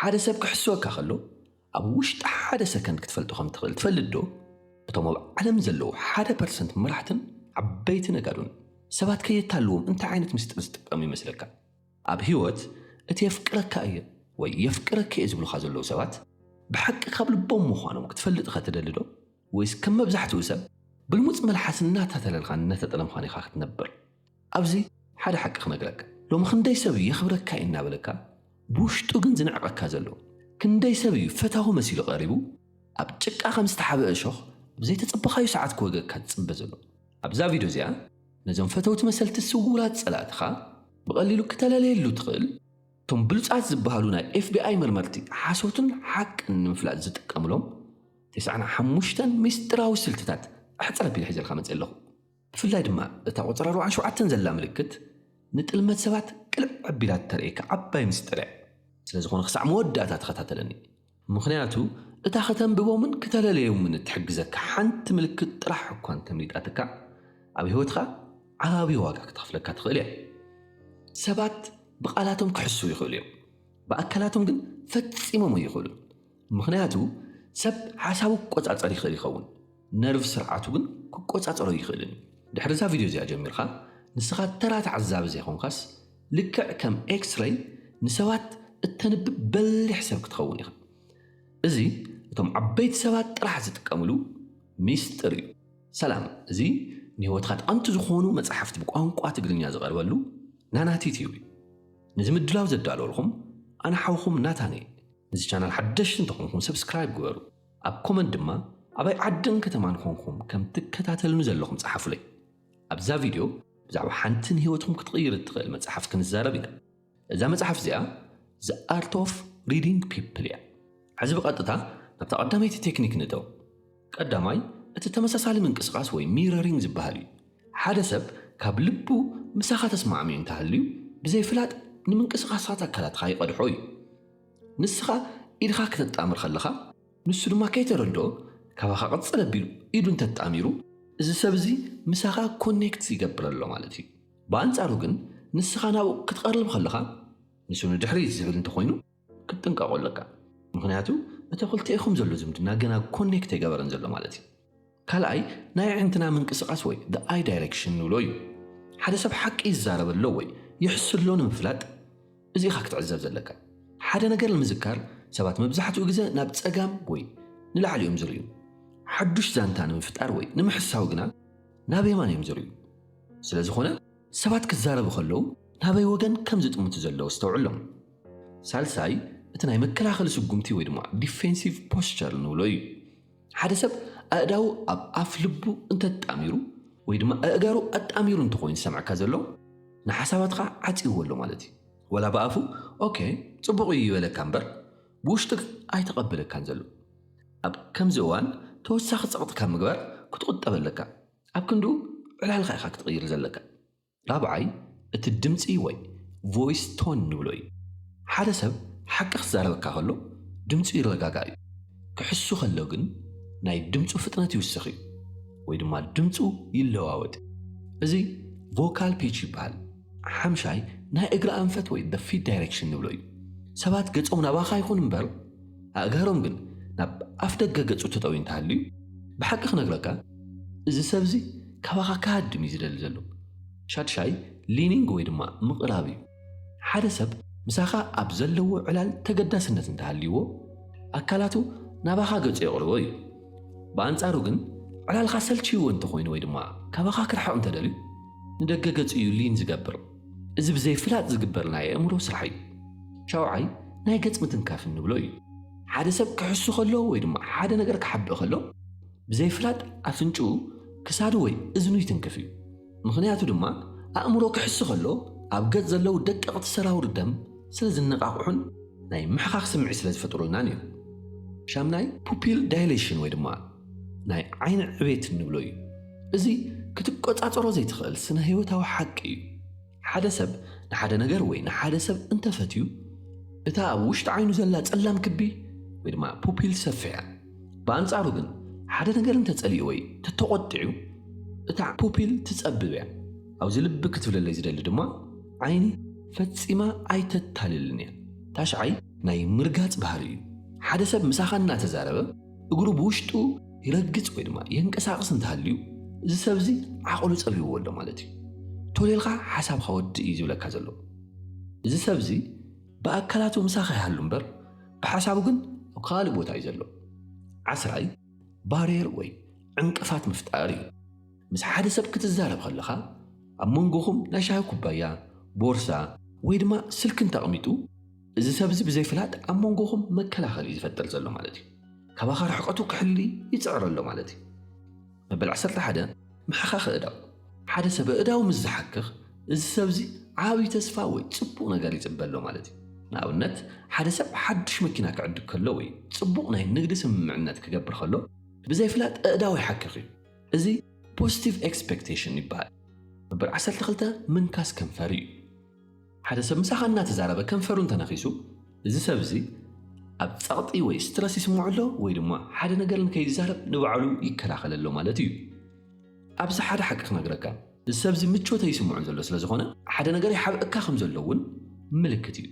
ሓደ ሰብ ክሕስወካ ከሎ ኣብ ውሽጢ ሓደ ሰከንድ ክትፈልጦ ከም ትኽእል ትፈልጥ ዶ? እቶም ኣብ ዓለም ዘለዉ ሓደ ፐርሰንት መራሕትን ዓበይቲ ነጋዱን ሰባት ከየታልዎም እንታይ ዓይነት ምስጢር ዝጥቀሙ ይመስለካ? ኣብ ህይወት እቲ የፍቅረካ እየ ወይ የፍቅረኪ እየ ዝብሉኻ ዘለዉ ሰባት ብሓቂ ካብ ልቦም ምዃኖም ክትፈልጥ ኸ ትደሊ ዶ? ወይስ ከም መብዛሕትኡ ሰብ ብልሙጽ መልሓስ እናታተለልኻን እናተጠለምኻን ኢኻ ክትነብር? ኣብዚ ሓደ ሓቂ ክነግረካ። ሎሚ ክንደይ ሰብ እዩ የኽብረካ እዩ እናበለካ፣ ብውሽጡ ግን ዝንዕቐካ ዘሎ? ክንደይ ሰብ እዩ ፈታዊ መሲሉ ቀሪቡ፣ ኣብ ጭቃ ከም ዝተሓበ እሾኽ ኣብ ዘይተጸበኻዮ ሰዓት ክወገካ ትጽበ ዘሎ? ኣብዛ ቪድዮ እዚኣ ነዞም ፈተውቲ መሰልቲ ስዉራት ጸላእትኻ ብቐሊሉ ክተለለየሉ ትኽእል፣ እቶም ብሉጻት ዝበሃሉ ናይ ኤፍ ቢ ኣይ መርመርቲ ሓሶትን ሓቅን ንምፍላጥ ዝጥቀምሎም ተስዓን ሓሙሽተን ሚስጥራዊ ስልትታት ኣሕጽር ኣቢለ ሒዘልካ መጽእ ኣለኹ። ብፍላይ ድማ እታ ቁጽሪ ኣርባዓን ሸውዓተን ዘላ ምልክት ንጥልመት ሰባት ቅልዕ ኣቢላ እተርእየካ ዓባይ ምስጢር እያ። ስለ ዝኾነ ክሳዕ መወዳእታ ተኸታተለኒ። ምኽንያቱ እታ ከተንብቦምን ክተለለዮምን እትሕግዘካ ሓንቲ ምልክት ጥራሕ እኳ እንተምሊጣትካ ኣብ ህይወትካ ዓቢ ዋጋ ክተኽፍለካ ትኽእል እያ። ሰባት ብቓላቶም ክሕስዉ ይኽእሉ እዮም፣ ብኣካላቶም ግን ፈጺሞም ኣይኽእሉን። ምኽንያቱ ሰብ ሓሳቡ ክቆጻጸር ይኽእል ይኸውን፣ ነርቭ ስርዓቱ ግን ክቆጻጸሮ ይኽእልን እዩ። ድሕሪ እዛ ቪድዮ እዚኣ ጀሚርካ ንስኻ ተራ ተዓዛቢ ዘይኮንካስ ልክዕ ከም ኤክስሬይ ንሰባት እተንብብ በሊሕ ሰብ ክትኸውን ኢኻ። እዚ እቶም ዓበይቲ ሰባት ጥራሕ ዝጥቀምሉ ሚስጥር እዩ። ሰላም፣ እዚ ንህይወትካ ጠቐምቲ ዝኾኑ መጻሕፍቲ ብቋንቋ ትግርኛ ዝቐርበሉ ናናት ዩትዩብ እዩ። ነዚ ምድላው ዘዳለወልኩም ኣነ ሓውኹም ናታን እየ። ነዚ ቻናል ሓደሽቲ እንተኾንኩም ሰብስክራይብ ግበሩ። ኣብ ኮመንት ድማ ኣበይ ዓድን ከተማን ኮንኩም ከም ትከታተሉኒ ዘለኹም ጸሓፉለይ። ኣብዛ ቪድዮ ብዛዕባ ሓንቲ ንህይወትኩም ክትቕይር እትኽእል መጽሓፍ ክንዛረብ ኢና። እዛ መጽሓፍ እዚኣ The Art of Reading People እያ። ሕዚ ብቐጥታ ናብታ ቀዳመይቲ ቴክኒክ ንእተው። ቀዳማይ፣ እቲ ተመሳሳሊ ምንቅስቓስ ወይ ሚረሪንግ ዝበሃል እዩ። ሓደ ሰብ ካብ ልቡ ምሳኻ ተስማዕሚዑ እንተሃልዩ ብዘይፍላጥ ንምንቅስቓሳት ኣካላትካ ይቐድሖ እዩ። ንስኻ ኢድኻ ከተጣምር ከለኻ ንሱ ድማ ከይተረድኦ ካባኻ ቅጽል ኣቢሉ ኢዱ እንተጣሚሩ እዚ ሰብ እዚ ምሳኻ ኮኔክት ይገብር ኣሎ ማለት እዩ። ብኣንጻሩ ግን ንስኻ ናብኡ ክትቐርብ ከለኻ ንሱ ንድሕሪት ዝብል እንተኾይኑ ክትጥንቀቆ ኣለካ። ምኽንያቱ እቲ ክልቲኤኹም ዘሎ ዝምድና ገና ኮኔክት ኣይገበረን ዘሎ ማለት እዩ። ካልኣይ ናይ ኣዒንትና ምንቅስቓስ ወይ the eye direction ንብሎ እዩ። ሓደ ሰብ ሓቂ ይዛረብ ኣሎ ወይ ይሕሱ ኣሎ ንምፍላጥ እዚ ኢኻ ክትዕዘብ ዘለካ። ሓደ ነገር ንምዝካር ሰባት መብዛሕትኡ ግዜ ናብ ጸጋም ወይ ንላዕሊ እዮም ዝርእዩ። ሓዱሽ ዛንታ ንምፍጣር ወይ ንምሕሳው ግና ናብ የማን እዮም ዝርእዩ። ስለ ዝኾነ ሰባት ክዛረቡ ከለዉ ናበይ ወገን ከም ዝጥምቱ ዘለዉ ኣስተውዕሎም። ሳልሳይ እቲ ናይ መከላኸሊ ስጉምቲ ወይ ድማ ዲፌንሲቭ ፖስቸር ንብሎ እዩ። ሓደ ሰብ ኣእዳዉ ኣብ ኣፍ ልቡ እንተጣሚሩ ወይ ድማ ኣእጋሩ ኣጣሚሩ እንተኾይኑ ዝሰምዐካ ዘሎ ንሓሳባትካ ዓጽይዎ ኣሎ ማለት እዩ። ወላ ብኣፉ ኦኬ ጽቡቕ እዩ ይበለካ እምበር ብውሽጡ ግን ኣይተቐበለካን ዘሎ። ኣብ ከምዚ እዋን ተወሳኺ ጸቕጢ ካብ ምግባር ክትቑጠብ ኣለካ። ኣብ ክንድኡ ዕላልካ ኢኻ ክትቕይር ዘለካ። ራብዓይ እቲ ድምጺ ወይ ቮይስ ቶን ንብሎ እዩ። ሓደ ሰብ ሓቂ ክዛረበካ ከሎ ድምጹ ይረጋጋእ እዩ። ክሕሱ ከሎ ግን ናይ ድምጹ ፍጥነት ይውስኽ እዩ ወይ ድማ ድምጹ ይለዋወጥ። እዚ ቮካል ፒች ይበሃል። ሓምሻይ ናይ እግሪ ኣንፈት ወይ the feet direction ንብሎ እዩ። ሰባት ገጾም ናባኻ ይኹን እምበር ኣእጋሮም ግን ናብ ኣፍ ደገ ገጹ ተጠውዩ እንተሃልዩ ብሓቂ ክነግረካ እዚ ሰብ እዚ ካባኻ ክሃድም እዩ ዝደሊ ዘሎ። ሻድሻይ ሊኒንግ ወይ ድማ ምቕራብ እዩ። ሓደ ሰብ ምሳኻ ኣብ ዘለዎ ዕላል ተገዳስነት እንተሃልይዎ ኣካላቱ ናባኻ ገጹ የቕርቦ እዩ። ብኣንጻሩ ግን ዕላልካ ሰልችይዎ እንተኾይኑ ወይ ድማ ካባኻ ክርሕቕ እንተደልዩ ንደገ ገጹ እዩ ሊን ዝገብር። እዚ ብዘይፍላጥ ዝግበር ናይ ኣእምሮ ስራሕ እዩ። ሻውዓይ ናይ ገጽ ምትንካፍ እንብሎ እዩ። ሓደ ሰብ ክሕሱ ከሎ ወይ ድማ ሓደ ነገር ክሓብእ ከሎ ብዘይፍላጥ ኣፍንጭኡ ክሳዱ ወይ እዝኑ ይትንክፍ እዩ። ምኽንያቱ ድማ ኣእምሮ ክሕሱ ከሎ ኣብ ገጽ ዘለዉ ደቀቕቲ ሰራውር ደም ስለ ዝነቓቕሑን ናይ ምሕኻኽ ስምዒት ስለ ዝፈጥሩልናን እዩ። ሻምናይ ፑፒል ዳይሌሽን ወይ ድማ ናይ ዓይኒ ዕቤት እንብሎ እዩ። እዚ ክትቆጻጸሮ ዘይትኽእል ስነ ህይወታዊ ሓቂ እዩ። ሓደ ሰብ ንሓደ ነገር ወይ ንሓደ ሰብ እንተፈትዩ እታ ኣብ ውሽጢ ዓይኑ ዘላ ጸላም ክቢ ወይ ድማ ፑፒል ትሰፍሕ እያ። ብኣንጻሩ ግን ሓደ ነገር እንተጸሊኡ ወይ ተተቖጢዑ እታ ፑፒል ትጸብብ እያ። ኣብዚ ልቢ ክትብለለይ ዝደሊ ድማ ዓይኒ ፈጺማ ኣይተታልልን እያ። ታሽዓይ ናይ ምርጋጽ ባህሪ እዩ። ሓደ ሰብ ምሳኻ እናተዛረበ እግሩ ብውሽጡ ይረግጽ ወይ ድማ የንቀሳቕስ እንተሃልዩ፣ እዚ ሰብ እዚ ዓቕሉ ጸቢብዎ ኣሎ ማለት እዩ። ቶሌልካ ሓሳብካ ወዲ እዩ ዝብለካ ዘሎ። እዚ ሰብ እዚ ብኣካላቱ ምሳኻ ይሃሉ እምበር፣ ብሓሳቡ ግን ኣብ ካልእ ቦታ እዩ ዘሎ። ዓስራይ፣ ባርየር ወይ ዕንቅፋት ምፍጣር እዩ። ምስ ሓደ ሰብ ክትዛረብ ከለኻ፣ ኣብ መንጎኹም ናይ ሻሂ ኩባያ፣ ቦርሳ ወይ ድማ ስልክን ተቐሚጡ፣ እዚ ሰብ እዚ ብዘይፍላጥ ኣብ መንጎኹም መከላኸሊ እዩ ዝፈጥር ዘሎ ማለት እዩ። ካባኻ ርሕቀቱ ክሕሊ ይጽዕር ኣሎ ማለት እዩ። መበል ዓሰርተ ሓደ፣ ምሕኻኽ እእዳው። ሓደ ሰብ እእዳው ምስ ዝሓክኽ፣ እዚ ሰብ እዚ ዓቢ ተስፋ ወይ ጽቡቕ ነገር ይጽበ ኣሎ ማለት እዩ። ንኣብነት፣ ሓደ ሰብ ሓድሽ መኪና ክዕድግ ከሎ ወይ ጽቡቕ ናይ ንግዲ ስምምዕነት ክገብር ከሎ፣ ብዘይፍላጥ እእዳው ይሓክኽ እዩ። እዚ ፖዚቲቭ ኤክስፔክቴሽን ይበሃል። መበል ዓሰርተ ክልተ፣ ምንካስ ከንፈር እዩ። ሓደ ሰብ ምሳኻ እናተዛረበ ከንፈሩ እንተነኺሱ፣ እዚ ሰብ እዚ ኣብ ጸቕጢ ወይ ስትረስ ይስምዖ ኣሎ ወይ ድማ ሓደ ነገር ንከይዛረብ ንባዕሉ ይከላኸል ኣሎ ማለት እዩ። ኣብዚ ሓደ ሓቂ ክነግረካ፣ እዚ ሰብ እዚ ምቾት ኣይስምዖን ዘሎ ስለ ዝኾነ፣ ሓደ ነገር ይሓብእካ ከም ዘሎ እውን ምልክት እዩ።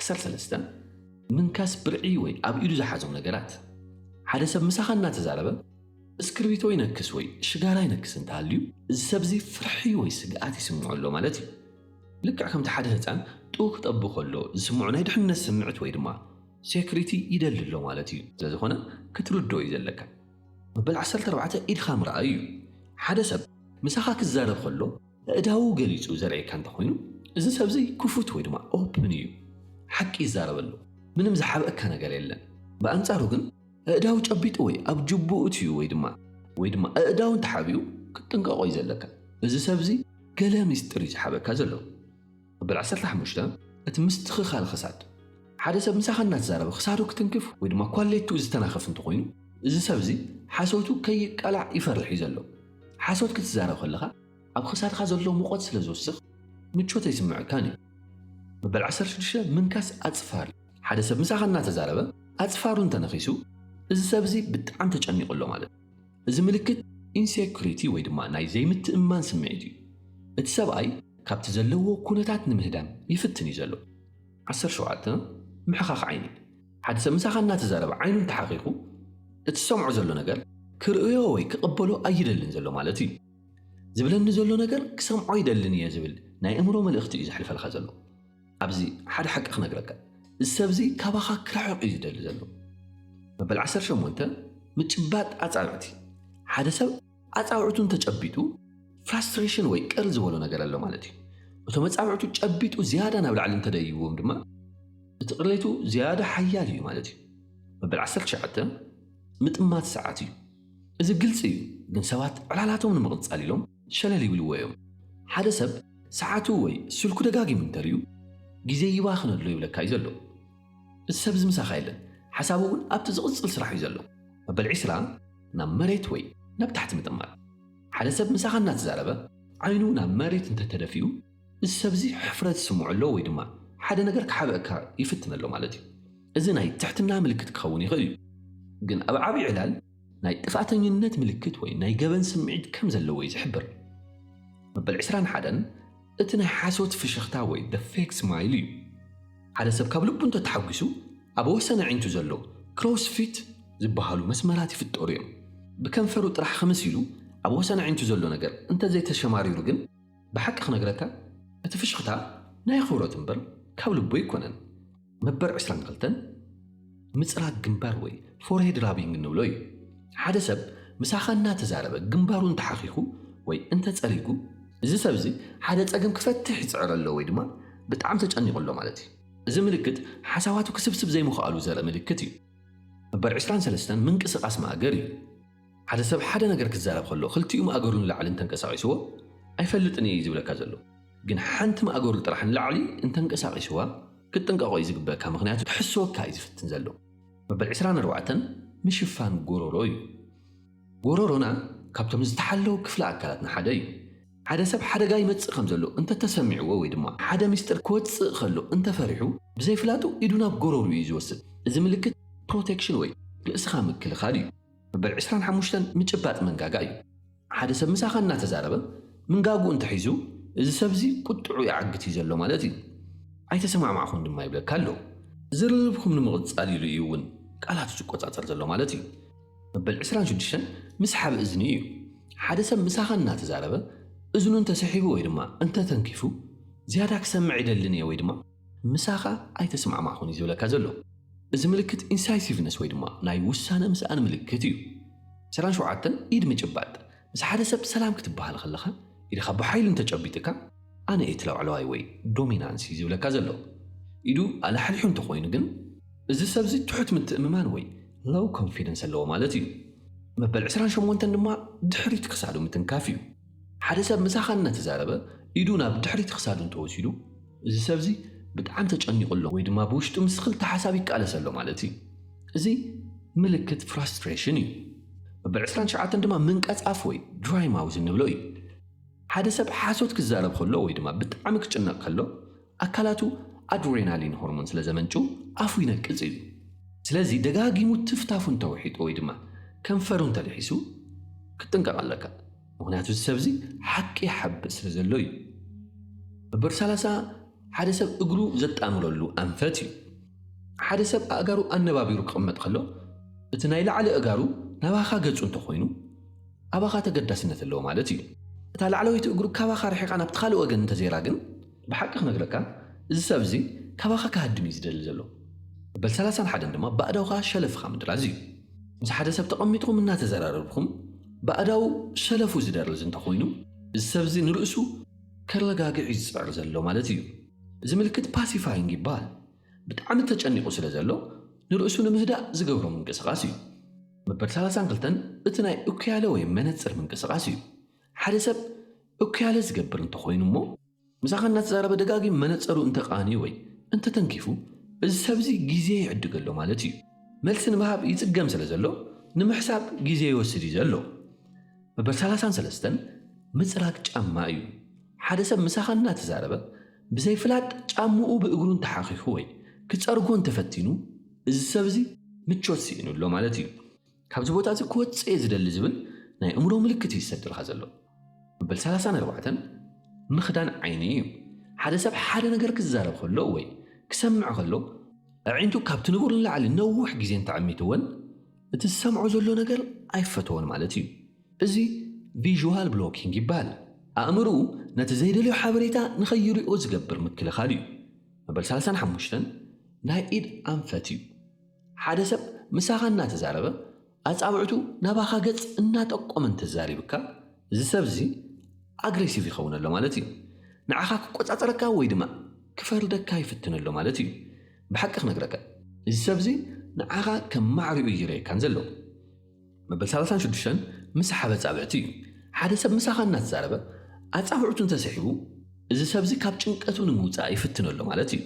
ዓሰርተ ሰለስተ፣ ምንካስ ብርዒ ወይ ኣብ ኢዱ ዝሓዞም ነገራት። ሓደ ሰብ ምሳኻ እናተዛረበ እስክርቢቶ ይነክስ ወይ ሽጋራ ይነክስ እንተሃልዩ፣ እዚ ሰብ እዚ ፍርሒ ወይ ስግኣት ይስምዖ ኣሎ ማለት እዩ። ልክዕ ከምቲ ሓደ ህፃን ጡብ ክጠቡ ከሎ ዝስምዖ ናይ ድሕነት ስምዕት ወይ ድማ ሴኩሪቲ ይደሊ ኣሎ ማለት እዩ። ስለዝኾነ ክትርድኦ እዩ ዘለካ። መበል ዓሰርተ ኣርባዕተ፣ ኢድኻ ምርኣይ እዩ። ሓደ ሰብ ምሳኻ ክዛረብ ከሎ ኣእዳዉ ገሊጹ ዘርእየካ እንተኾይኑ፣ እዚ ሰብ እዚ ክፉት ወይ ድማ ኦፕን እዩ። ሓቂ ይዛረብ ኣሎ። ምንም ዝሓብእካ ነገር የለን። ብኣንጻሩ ግን ኣእዳዉ ጨቢጡ ወይ ኣብ ጅቡኡ እትዩ ወይ ድማ፣ ወይ ድማ ኣእዳዉ እንተሓቢኡ ክትጥንቀቖ እዩ ዘለካ። እዚ ሰብ እዚ ገለ ሚስጥር እዩ ዝሓበካ ዘሎ። መበል ዓሰርተ ሓሙሽተ፣ እቲ ምስትኽኻል ክሳድ። ሓደ ሰብ ምሳኻ እናተዛረበ ክሳዱ ክትንክፍ ወይ ድማ ኳሌቱ ዝተናኸፍ እንተኾይኑ፣ እዚ ሰብ እዚ ሓሶቱ ከይቃላዕ ይፈርሕ እዩ ዘሎ። ሓሶት ክትዛረብ ከለኻ ኣብ ክሳድካ ዘሎ ሙቐት ስለ ዝውስኽ ምቾት ኣይስምዐካን እዩ። መበል ዓሰርተ ሽዱሽተ፣ ምንካስ ኣጽፋር። ሓደ ሰብ ምሳኻ እናተዛረበ ኣጽፋሩ እንተነኺሱ፣ እዚ ሰብ እዚ ብጣዕሚ ተጨኒቑ ኣሎ ማለት እዩ። እዚ ምልክት ኢንሴኩሪቲ ወይ ድማ ናይ ዘይምትእምማን ስምዒት እዩ። እቲ ሰብኣይ ካብቲ ዘለዎ ኩነታት ንምህዳም ይፍትን እዩ ዘሎ። ዓሰርተ ሸውዓተ፣ ምሕኻኽ ዓይኒ። ሓደ ሰብ ምሳኻ እናተዛረበ ዓይኑ እንተሓኺኹ፣ እቲ ዝሰምዖ ዘሎ ነገር ክርእዮ ወይ ክቕበሎ ኣይደልን ዘሎ ማለት እዩ። ዝብለኒ ዘሎ ነገር ክሰምዖ ይደልን እየ ዝብል ናይ ኣእምሮ መልእኽቲ እዩ ዘሕልፈልካ ዘሎ። ኣብዚ ሓደ ሓቂ ክነግረካ፣ እዚ ሰብ እዚ ካባኻ ክርሕቕ እዩ ዝደሊ ዘሎ። መበል ዓሰርተ ሸሞንተ፣ ምጭባጥ ኣጻብዕቲ። ሓደ ሰብ ኣጻብዕቱ እንተጨቢጡ ፍራስትሬሽን ወይ ቅር ዝበሎ ነገር ኣሎ ማለት እዩ። እቶም ኣጻብዕቱ ጨቢጡ ዝያዳ ናብ ላዕሊ እንተደይብዎም ድማ እቲ ቅሬቱ ዝያዳ ሓያል እዩ ማለት እዩ። መበል ዓሰርተ ትሽዓተ፣ ምጥማት ሰዓት እዩ። እዚ ግልጺ እዩ፣ ግን ሰባት ዕላላቶም ንምቕጻል ኢሎም ሸለል ይብልዎ እዮም። ሓደ ሰብ ሰዓቱ ወይ ስልኩ ደጋጊሙ እንተርእዩ፣ ግዜ ይባኽነሉ ይብለካ እዩ ዘሎ። እዚ ሰብ እዚ ምሳኻ የለን፣ ሓሳቡ እውን ኣብቲ ዝቕጽል ስራሕ እዩ ዘሎ። መበል ዒስራ፣ ናብ መሬት ወይ ናብ ታሕቲ ምጥማት። ሓደ ሰብ ምሳኻ እናተዛረበ ዓይኑ ናብ መሬት እንተተደፊኡ፣ እዚ ሰብ እዚ ሕፍረት ይስምዖ ኣሎ ወይ ድማ ሓደ ነገር ክሓብአካ ይፍትን ኣሎ ማለት እዩ። እዚ ናይ ትሕትና ምልክት ክኸውን ይኽእል እዩ፣ ግን ኣብ ዓቢ ዕላል ናይ ጥፍኣተኝነት ምልክት ወይ ናይ ገበን ስምዒት ከም ዘለዎ እዩ ዝሕብር። መበል ዒስራን ሓደን፣ እቲ ናይ ሓሶት ፍሽኽታ ወይ the fake smile እዩ። ሓደ ሰብ ካብ ልቡ እንተተሓጒሱ፣ ኣብ ወሰን ኣዒንቱ ዘሎ ክሮስ ፊት ዝበሃሉ መስመራት ይፍጠሩ እዮም። ብከንፈሩ ጥራሕ ክምስ ኢሉ ኣብ ወሰን ኣዒንቱ ዘሎ ነገር እንተዘይተሸማሪሩ ግን፣ ብሓቂ ክነግረካ፣ እቲ ፍሽኽታ ናይ ኣኽብሮት እምበር ካብ ልቡ ኣይኮነን። መበር ዒስራን ክልተን፣ ምጽራግ ግንባር ወይ ፎርሄድ ራቢንግ እንብሎ እዩ። ሓደ ሰብ ምሳኻ እናተዛረበ ግንባሩ እንተሓኺኹ ወይ እንተጸሪጉ፣ እዚ ሰብ እዚ ሓደ ጸገም ክፈትሕ ይጽዕር ኣሎ ወይ ድማ ብጣዕሚ ተጨኒቑ ኣሎ ማለት እዩ። እዚ ምልክት ሓሳባቱ ክስብስብ ዘይምኽኣሉ ዘርኢ ምልክት እዩ። መበር ዒስራን ሰለስተን፣ ምንቅስቓስ ማእገር እዩ። ሓደ ሰብ ሓደ ነገር ክዛረብ ከሎ ክልቲኡ ማእገሩ ንላዕሊ እንተንቀሳቒስዎ፣ ኣይፈልጥን እየ እዩ ዝብለካ ዘሎ። ግን ሓንቲ ማእገሩ ጥራሕ ንላዕሊ እንተንቀሳቒስዋ፣ ክትጥንቀቖ እዩ ዝግበእካ፣ ምኽንያቱ ክሕስወካ እዩ ዝፍትን ዘሎ። መበል ዒስራን ኣርባዕተን፣ ምሽፋን ጎሮሮ እዩ። ጎሮሮና ካብቶም ዝተሓለዉ ክፍለ ኣካላትና ሓደ እዩ። ሓደ ሰብ ሓደጋ ይመጽእ ከም ዘሎ እንተተሰሚዕዎ ወይ ድማ ሓደ ሚስጥር ክወጽእ ከሎ እንተፈሪሑ፣ ብዘይፍላጡ ኢዱ ናብ ጎሮሩ እዩ ዝወስድ። እዚ ምልክት ፕሮቴክሽን ወይ ርእስኻ ምክልኻል እዩ። መበል ዒስራን ሓሙሽተን፣ ምጭባጥ መንጋጋ እዩ። ሓደ ሰብ ምሳኻ እናተዛረበ ምንጋጉ እንተሒዙ፣ እዚ ሰብ እዚ ቁጥዑ ይዓግት እዩ ዘሎ ማለት እዩ። ኣይተሰማዕማዕኹን ድማ ይብለካ ኣሎ። ዝርርብኩም ንምቕጻል ኢሉ እዩ እውን ቃላቱ ዝቆጻጸር ዘሎ ማለት እዩ። መበል ዕስራን ሽዱሽተን ምስሓብ እዝኒ እዩ። ሓደ ሰብ ምሳኻ እናተዛረበ እዝኑ እንተሰሒቡ ወይ ድማ እንተተንኪፉ ዝያዳ ክሰምዕ ይደልን እየ ወይ ድማ ምሳኻ ኣይተስማዕማዕኹን እዩ ዝብለካ ዘሎ። እዚ ምልክት ኢንሳይሲቭነስ ወይ ድማ ናይ ውሳነ ምስኣን ምልክት እዩ። ዕስራን ሸውዓተን ኢድ ምጭባጥ። ምስ ሓደ ሰብ ሰላም ክትበሃል ከለኻ ኢድኻ ብሓይሊ እንተጨቢጥካ ኣነ እየ እቲ ላዕለዋይ ወይ ዶሚናንስ እዩ ዝብለካ ዘሎ። ኢዱ ኣላሕሊሑ እንተኾይኑ ግን እዚ ሰብዚ ትሑት ምትእምማን ወይ ሎው ኮንፊደንስ ኣለዎ ማለት እዩ። መበል ዕስራን ሸሞንተን ድማ ድሕሪት ክሳዱ ምትንካፍ እዩ። ሓደ ሰብ ምሳኻ እናተዛረበ ኢዱ ናብ ድሕሪት ክሳዱ እንተወሲዱ እዚ ሰብዚ ብጣዕሚ ተጨኒቑ ኣሎ ወይ ድማ ብውሽጡ ምስ ክልተ ሓሳብ ይቃለስ ኣሎ ማለት እዩ። እዚ ምልክት ፍራስትሬሽን እዩ። መበል ዕስራን ትሽዓተን ድማ ምንቀጻፍ ወይ ድራይ ማውዝ እንብሎ እዩ። ሓደ ሰብ ሓሶት ክዛረብ ከሎ ወይ ድማ ብጣዕሚ ክጭነቕ ከሎ ኣካላቱ ኣድሬናሊን ሆርሞን ስለ ዘመንጩ ኣፉ ይነቅጽ እዩ። ስለዚ ደጋጊሙ ትፍታፉ እንተውሒጡ ወይ ድማ ከንፈሩ እንተልሒሱ ክትጥንቀቕ ኣለካ። ምኽንያቱ እዚ ሰብዚ ሓቂ ይሓብእ ስለ ዘሎ እዩ። መበል ሰላሳ ሓደ ሰብ እግሩ ዘጣምረሉ ኣንፈት እዩ። ሓደ ሰብ ኣእጋሩ ኣነባቢሩ ክቕመጥ ከሎ እቲ ናይ ላዕሊ ኣእጋሩ ናባኻ ገጹ እንተኾይኑ ኣባኻ ተገዳስነት ኣለዎ ማለት እዩ። እታ ላዕለወይቲ እግሩ ካባኻ ርሒቓ ናብቲ ካልእ ወገን እንተዘይራ ግን ብሓቂ ክነግረካ እዚ ሰብ እዚ ካባኻ ክሃድም እዩ ዝደሊ ዘሎ። መበል ሰላሳን ሓደን ድማ ብኣእዳውኻ ሸለፍኻ ምድራዝ እዩ። ምስ ሓደ ሰብ ተቐሚጥኩም እናተዘራረብኩም ብኣእዳው ሸለፉ ዝደርዝ እንተኾይኑ እዚ ሰብ እዚ ንርእሱ ከረጋግዕ እዩ ዝፅዕር ዘሎ ማለት እዩ። እዚ ምልክት ፓሲፋይንግ ይበሃል። ብጣዕሚ ተጨኒቑ ስለ ዘሎ ንርእሱ ንምህዳእ ዝገብሮ ምንቅስቓስ እዩ። መበል ሰላሳን ክልተን እቲ ናይ እኩያለ ወይ መነፅር ምንቅስቓስ እዩ። ሓደ ሰብ እኩያለ ዝገብር እንተኾይኑ እሞ ምሳኻ እናተዛረበ ደጋጊም መነፀሩ እንተቃንዩ ወይ እንተተንኪፉ እዚ ሰብዚ ግዜ ይዕድግ ኣሎ ማለት እዩ። መልሲ ንምሃብ ይፅገም ስለ ዘሎ ንምሕሳብ ግዜ ይወስድ እዩ ዘሎ። መበል ሰላሳን ሰለስተን ምፅራግ ጫማ እዩ። ሓደ ሰብ ምሳኻ እናተዛረበ ብዘይፍላጥ ጫምኡ ብእግሩ እንተሓኺኹ ወይ ክፀርጎ እንተፈቲኑ እዚ ሰብ እዚ ምቾት ስኢኑ ኣሎ ማለት እዩ። ካብዚ ቦታ እዚ ክወፅእ እየ ዝደሊ ዝብል ናይ እምሮ ምልክት እዩ ዝሰድልካ ዘሎ። መበል ሰላሳን ኣርባዕተን ምኽዳን ዓይኒ እዩ። ሓደ ሰብ ሓደ ነገር ክዛረብ ከሎ ወይ ክሰምዕ ከሎ ኣዒንቱ ካብቲ ንቡር ንላዕሊ ነዊሕ ግዜ እንተዓሚትወን እቲ ዝሰምዖ ዘሎ ነገር ኣይፈተዎን ማለት እዩ። እዚ ቪዥዋል ብሎኪንግ ይበሃል። ኣእምርኡ ነቲ ዘይደልዮ ሓበሬታ ንኸይሪኦ ዝገብር ምክልኻል እዩ። መበል ሰላሳን ሓሙሽተን ናይ ኢድ ኣንፈት እዩ። ሓደ ሰብ ምሳኻ እናተዛረበ ኣጻብዕቱ ናባኻ ገጽ እናጠቆመ እንተዛሪብካ እዚ ሰብ እዚ ኣግሬሲቭ ይኸውን ኣሎ ማለት እዩ። ንዓኻ ክቆጻጸረካ ወይ ድማ ክፈርደካ ይፍትን ኣሎ ማለት እዩ። ብሓቂ ክነግረካ እዚ ሰብ እዚ ንዓኻ ከም ማዕሪኡ ይረየካን ዘሎ። መበል ሰላሳን ሽዱሽተን ምስሓብ ኣጻብዕቲ እዩ። ሓደ ሰብ ምሳኻ እናተዛረበ ኣጻብዕቱ እንተስሒቡ እዚ ሰብ እዚ ካብ ጭንቀቱ ንምውጻእ ይፍትን ኣሎ ማለት እዩ።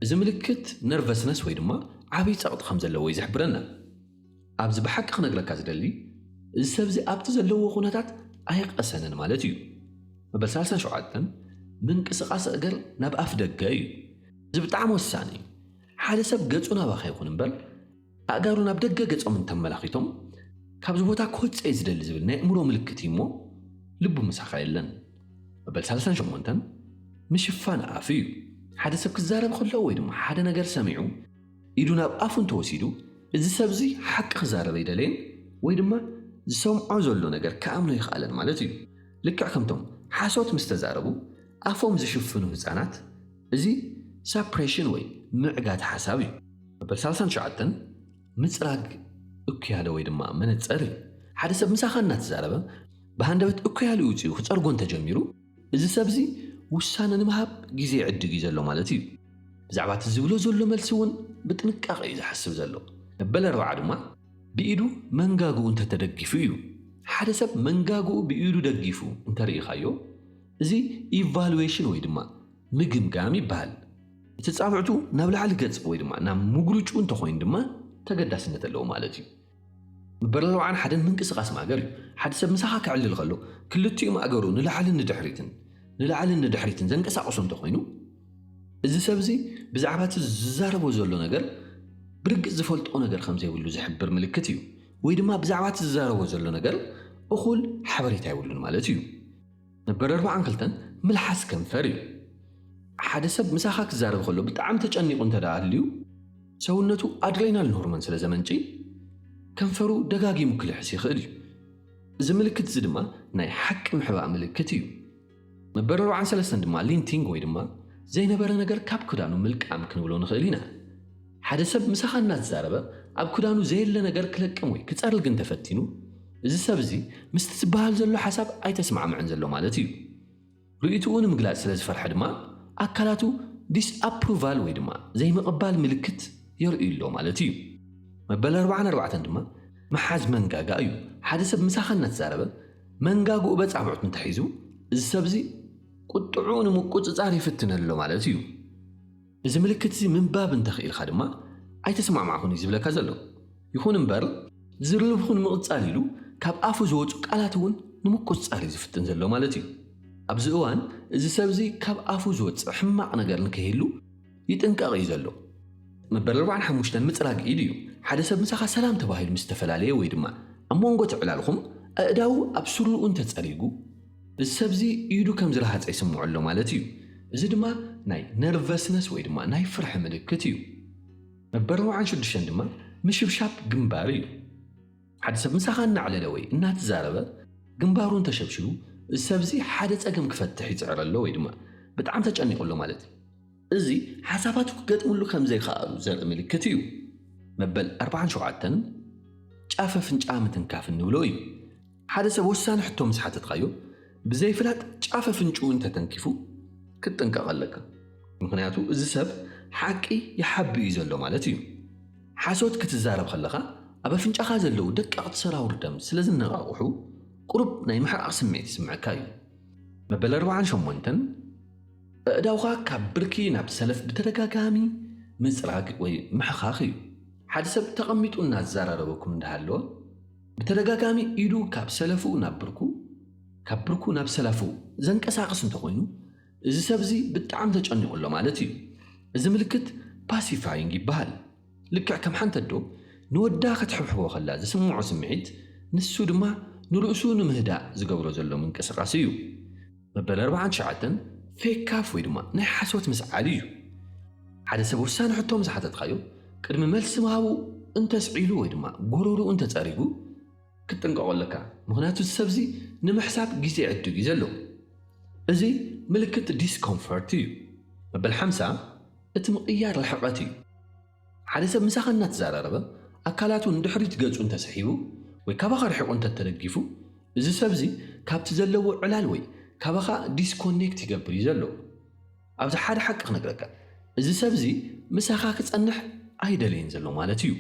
እዚ ምልክት ነርቨስነስ ወይ ድማ ዓብዪ ጸቕጢ ከም ዘለዎ እዩ ዝሕብረና። ኣብዚ ብሓቂ ክነግረካ ዝደሊ እዚ ሰብ እዚ ኣብቲ ዘለዎ ኩነታት ኣይቐሰንን ማለት እዩ። መበል ሰላሳን ሸውዓተን ምንቅስቓስ እግር ናብ ኣፍ ደገ እዩ። እዚ ብጣዕሚ ወሳኒ እዩ። ሓደ ሰብ ገጹ ናባኻ ይኹን እምበር ኣእጋሩ ናብ ደገ ገጾም እንተመላኺቶም ካብዚ ቦታ ክወፅእ እየ ዝደሊ ዝብል ናይ ኣእምሮ ምልክት እዩ እሞ ልቡ ምሳኻ የለን። መበል ሰላሳን ሸሞንተን ምሽፋን ኣፍ እዩ። ሓደ ሰብ ክዛረብ ከሎ ወይ ድማ ሓደ ነገር ሰሚዑ ኢዱ ናብ ኣፉ እንተወሲዱ እዚ ሰብ እዚ ሓቂ ክዛረብ ኣይደለየን ወይ ድማ ዝሰምዖ ዘሎ ነገር ክኣምኖ ይኽኣለን ማለት እዩ። ልክዕ ከምቶም ሓሶት ምስ ተዛረቡ ኣፎም ዝሽፍኑ ህፃናት እዚ ሳፕሬሽን ወይ ምዕጋት ሓሳብ እዩ። መበል ሰላሳን ትሽዓተን ምፅራግ እኩያለ ወይ ድማ መነፀር እዩ። ሓደ ሰብ ምሳኻ እናተዛረበ ብሃንደበት እኩያለ ውፅኡ ክፀርጎ እንተጀሚሩ እዚ ሰብ እዚ ውሳነ ንምሃብ ግዜ ይዕድግ እዩ ዘሎ ማለት እዩ። ብዛዕባ እቲ ዝብሎ ዘሎ መልሲ እውን ብጥንቃቐ እዩ ዝሓስብ ዘሎ። መበል ኣርባዓ ድማ ብኢዱ መንጋግኡ እንተተደጊፉ እዩ። ሓደ ሰብ መንጋግኡ ብኢዱ ደጊፉ እንተርኢኻዮ እዚ ኢቫሉዌሽን ወይ ድማ ምግምጋም ይበሃል። እቲ ጻብዕቱ ናብ ላዕሊ ገጽ ወይ ድማ ናብ ምጉርጭኡ እንተኾይኑ ድማ ተገዳስነት ኣለዎ ማለት እዩ። መበል ኣርባዓን ሓደን ምንቅስቓስ ማእገር እዩ። ሓደ ሰብ ምሳኻ ክዕልል ከሎ ክልቲኡ ማእገሩ ንላዕልን ንድሕሪትን ንላዕልን ንድሕሪትን ዘንቀሳቕሶ እንተኾይኑ እዚ ሰብ እዚ ብዛዕባ እቲ ዝዛረቦ ዘሎ ነገር ብርግጽ ዝፈልጦ ነገር ከም ዘይብሉ ዝሕብር ምልክት እዩ። ወይ ድማ ብዛዕባ እቲ ዝዛረቦ ዘሎ ነገር እኹል ሓበሬታ የብሉን ማለት እዩ። ነበር ኣርባዓን ክልተን ምልሓስ ከንፈር እዩ። ሓደ ሰብ ምሳኻ ክዛረብ ከሎ ብጣዕሚ ተጨኒቑ እንተ ደኣ ኣልዩ ሰውነቱ ኣድሬናሊን ሆርሞን ስለ ዘመንጪ ከንፈሩ ደጋጊሙ ክልሕስ ይኽእል እዩ። እዚ ምልክት እዚ ድማ ናይ ሓቂ ምሕባእ ምልክት እዩ። መበል ኣርባዓን ሰለስተን ድማ ሊንቲንግ ወይ ድማ ዘይነበረ ነገር ካብ ክዳኑ ምልቃም ክንብሎ ንኽእል ኢና። ሓደ ሰብ ምሳኻ እናተዛረበ ኣብ ክዳኑ ዘየለ ነገር ክለቅም ወይ ክጸርግ እንተፈቲኑ፣ እዚ ሰብ እዚ ምስቲ ዝበሃል ዘሎ ሓሳብ ኣይተስማዕምዕን ዘሎ ማለት እዩ። ርእይትኡ ንምግላጽ ስለ ዝፈርሐ ድማ ኣካላቱ ዲስኣፕሩቫል ወይ ድማ ዘይምቕባል ምልክት የርእዩ ኣሎ ማለት እዩ። መበል ኣርባዓን ኣርባዕተን ድማ ምሓዝ መንጋጋ እዩ። ሓደ ሰብ ምሳኻ እናተዛረበ መንጋግኡ በጻብዑት እንተሒዙ፣ እዚ ሰብ እዚ ቁጥዑ ንምቁጽጻር ይፍትን ኣሎ ማለት እዩ። እዚ ምልክት እዚ ምንባብ እንተኽኢልካ ድማ ኣይተስማዕማዕኹን እዩ ዝብለካ ዘሎ። ይኹን እምበር ዝርልብኹ ንምቕጻል ኢሉ ካብ ኣፉ ዝወጹ ቃላት እውን ንምቁጽጻር እዩ ዝፍትን ዘሎ ማለት እዩ። ኣብዚ እዋን እዚ ሰብ እዚ ካብ ኣፉ ዝወጽእ ሕማቕ ነገር ንከይህሉ ይጥንቀቕ እዩ ዘሎ። መበል ኣርባዓን ሓሙሽተን ምጽራግ ኢድ እዩ። ሓደ ሰብ ምሳኻ ሰላም ተባሂሉ ምስ ተፈላለየ ወይ ድማ ኣብ መንጎ እቲ ዕላልኹም ኣእዳዉ ኣብ ስርኡ እንተጸሪጉ፣ እዚ ሰብ እዚ ኢዱ ከም ዝረሃጸ ይስምዖ ኣሎ ማለት እዩ። እዚ ድማ ናይ ነርቨስነስ ወይ ድማ ናይ ፍርሒ ምልክት እዩ። መበል ኣርባዓን ሽዱሽተን ድማ ምሽብሻብ ግንባር እዩ። ሓደ ሰብ ምሳኻ እናዕለለ ወይ እናተዛረበ ግንባሩ እንተሸብሽቡ፣ እዚ ሰብ እዚ ሓደ ጸገም ክፈትሕ ይጽዕር ኣሎ ወይ ድማ ብጣዕሚ ተጨኒቑ ኣሎ ማለት እዩ። እዚ ሓሳባቱ ክገጥምሉ ከም ዘይከኣሉ ዘርኢ ምልክት እዩ። መበል ኣርባዓን ሸውዓተን ጫፍ ኣፍንጫ ምትንካፍ እንብሎ እዩ። ሓደ ሰብ ወሳኒ ሕቶ ምስ ሓተትካዮ ብዘይፍላጥ ጫፍ ኣፍንጭኡ እንተተንኪፉ ክትጥንቀቕ ኣለካ። ምኽንያቱ እዚ ሰብ ሓቂ ይሓቢ እዩ ዘሎ ማለት እዩ። ሓሶት ክትዛረብ ከለኻ ኣብ ኣፍንጫኻ ዘለዉ ደቀቕቲ ሰራውር ደም ስለ ዝነቓቕሑ ቁሩብ ናይ ምሕራቕ ስምዒት ይስምዐካ እዩ። መበል ኣርባዓን ሸሞንተን ኣእዳውኻ ካብ ብርኪ ናብ ሰለፍ ብተደጋጋሚ ምጽራግ ወይ ምሕኻኽ እዩ። ሓደ ሰብ ተቐሚጡ እናዘራረበኩም እንዳሃለወ ብተደጋጋሚ ኢዱ ካብ ሰለፉ ናብ ብርኩ፣ ካብ ብርኩ ናብ ሰለፉ ዘንቀሳቕስ እንተኾይኑ እዚ ሰብ እዚ ብጣዕሚ ተጨኒቑ ኣሎ ማለት እዩ። እዚ ምልክት ፓሲፋይንግ ይበሃል። ልክዕ ከም ሓንቲ ኣዶ ንወዳ ክትሕብሕቦ ከላ ዝስምዖ ስምዒት ንሱ ድማ ንርእሱ ንምህዳእ ዝገብሮ ዘሎ ምንቅስቓስ እዩ። መበል ኣርባዓን ትሽዓተን ፌክ ካፍ ወይ ድማ ናይ ሓሶት ምስዓል እዩ። ሓደ ሰብ ወሳኒ ሕቶ ምስ ሓተትካዮ ቅድሚ መልሲ ምሃቡ እንተስዒሉ ወይ ድማ ጎረርኡ እንተጸሪጉ ክትጥንቀቖ ኣለካ። ምኽንያቱ እዚ ሰብ እዚ ንምሕሳብ ግዜ ይዕድግ እዩ ዘሎ። እዚ ምልክት ዲስኮምፈርት እዩ። መበል ሓምሳ እቲ ምቕያር ርሕቐት እዩ። ሓደ ሰብ ምሳኻ እናተዘራረበ ኣካላቱ ንድሕሪት ገጹ እንተስሒቡ ወይ ካባኻ ርሒቑ እንተተደጊፉ፣ እዚ ሰብ እዚ ካብቲ ዘለዎ ዕላል ወይ ካባኻ ዲስኮኔክት ይገብር እዩ ዘሎ። ኣብዚ ሓደ ሓቂ ክነግረካ፣ እዚ ሰብ እዚ ምሳኻ ክጸንሕ ኣይደለየን ዘሎ ማለት እዩ።